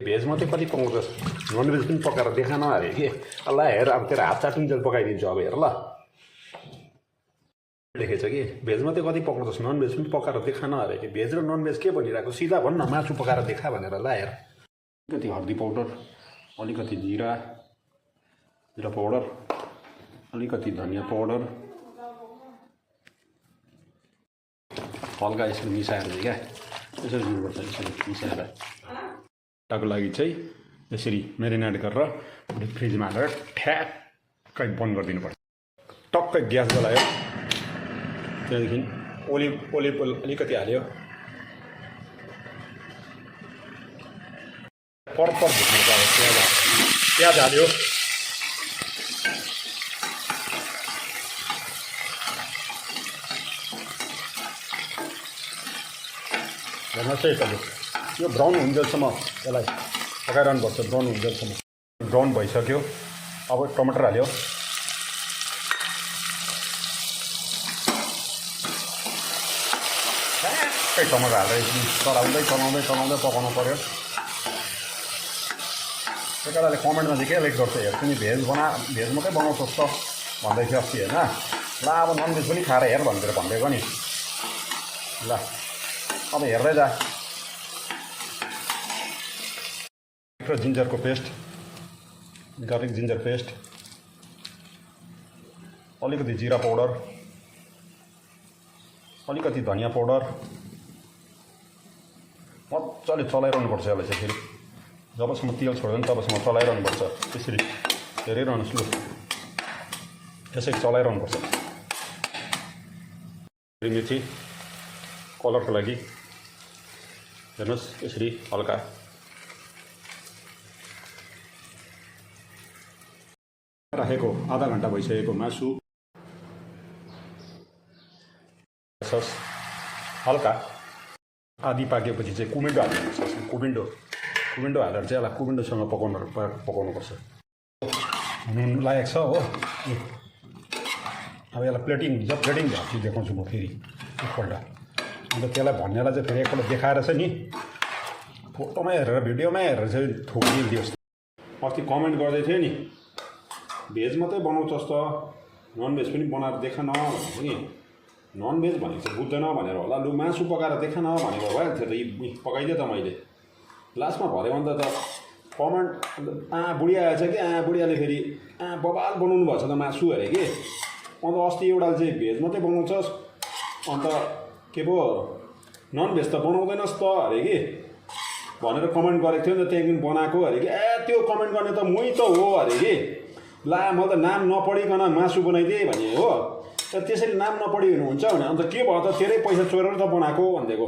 veg मात्रै कति पकाउँछस् ननभेज पनि पकाएर देखा न अरे कि ल हेर अब तेरो हात चाटुन्जेल पकाइदिन्छु अब हेर ल लेखेछ कि भेज मात्रै कति पकाउँछस् ननभेज पनि पकाएर देखा न अरे कि भेज र ननभेज के भनिरहेको सिधा भन्न मासु पकाएर देखा भनेर ल हेर अलिकति हर्दी पाउडर अलिकति जिरा पाउडर अलिकति धनियाँ पाउडर हल्का यसरी मिसाएर चाहिँ क्या यसरी दिनुपर्छ यसरी मिसाएर टाको लागि चाहिँ यसरी मेरिनेट गरेर फ्रिजमा हालेर ठ्याक्कै बन्द गरिदिनुपर्छ टक्कै ग्यास जलायो त्यहाँदेखि ओलिभ अलिकति हाल्यो पर्पर भुट्नुपर्छ प्याज हाल्यो हेर्नुहोस् है तपाईँ यो ब्राउन हुन्जेलसम्म यसलाई पकाइरहनुपर्छ ब्राउन हुन्जेलसम्म ब्राउन भइसक्यो अब टमाटर हाल्यो ठ्याक्कै टमाटर हालेर चलाउँदै पकाउनु पऱ्यो त्यो केटाले कमेन्टमा चाहिँ के लेख गर्छ हेर्छु नि भेज मात्रै बनाउँछस् त भन्दै थियो अस्ति होइन ल अब ननभेज पनि खाएर हेर भनेर भनिदिएको नि ल अब हेर्दै जा र जिन्जरको पेस्ट गार्लिक जिन्जर पेस्ट अलिकति जिरा पाउडर अलिकति धनियाँ पाउडर मजाले चलाइरहनुपर्छ यसलाई चाहिँ फेरि जबसम्म तेल छोड्दैन तबसम्म चलाइरहनुपर्छ त्यसरी हेरिरहनुहोस् लु यसरी चलाइरहनुपर्छ मेथी कलरको लागि हेर्नुहोस् यसरी हल्का राखेको आधा घन्टा भइसकेको मासु सस हल्का आधी पाकेपछि चाहिँ कुमिन्डो हाल्नुपर्छ कुमिन्डो हालेर चाहिँ यसलाई कुमिन्डोसँग पकाउनुपर्छ नुन लागेको छ हो अब यसलाई प्लेटिङ झाँक्री देखाउँछु म फेरि एकपल्ट अन्त त्यसलाई भन्नेलाई चाहिँ फेरि एकपल्ट देखाएर चाहिँ नि फोटोमा हेरेर भिडियोमा हेरेर चाहिँ थोकिदियोस् अस्ति कमेन्ट गर्दै थियो नि भेज मात्रै बनाउँछस् त ननभेज पनि बनाएर देखा न भनेको नि ननभेज भनेको चाहिँ बुझ्दैन भनेर होला लु मासु पकाएर देखा न भनेको भइहाल्थ्यो त पकाइदिएँ त मैले लास्टमा भरे अन्त त कमेन्ट बुढिया आएछ कि बुढियाले फेरि बबाल बनाउनु भएको छ त मासु अरे कि अन्त अस्ति एउटाले चाहिँ भेज मात्रै बनाउँछस् अन्त के पो ननभेज त बनाउँदैनस् त अरे कि भनेर कमेन्ट गरेको थियो नि त त्यहाँदेखि बनाएको अरे कि त्यो कमेन्ट गर्ने त मै त हो अरे कि ला म त नाम नपढिकन मासु बनाइदिएँ भने हो त्यसरी नाम नपढिकन हुन्छ भने अन्त के भयो त तेरै पैसा चोरेर त बनाएको भनिदिएको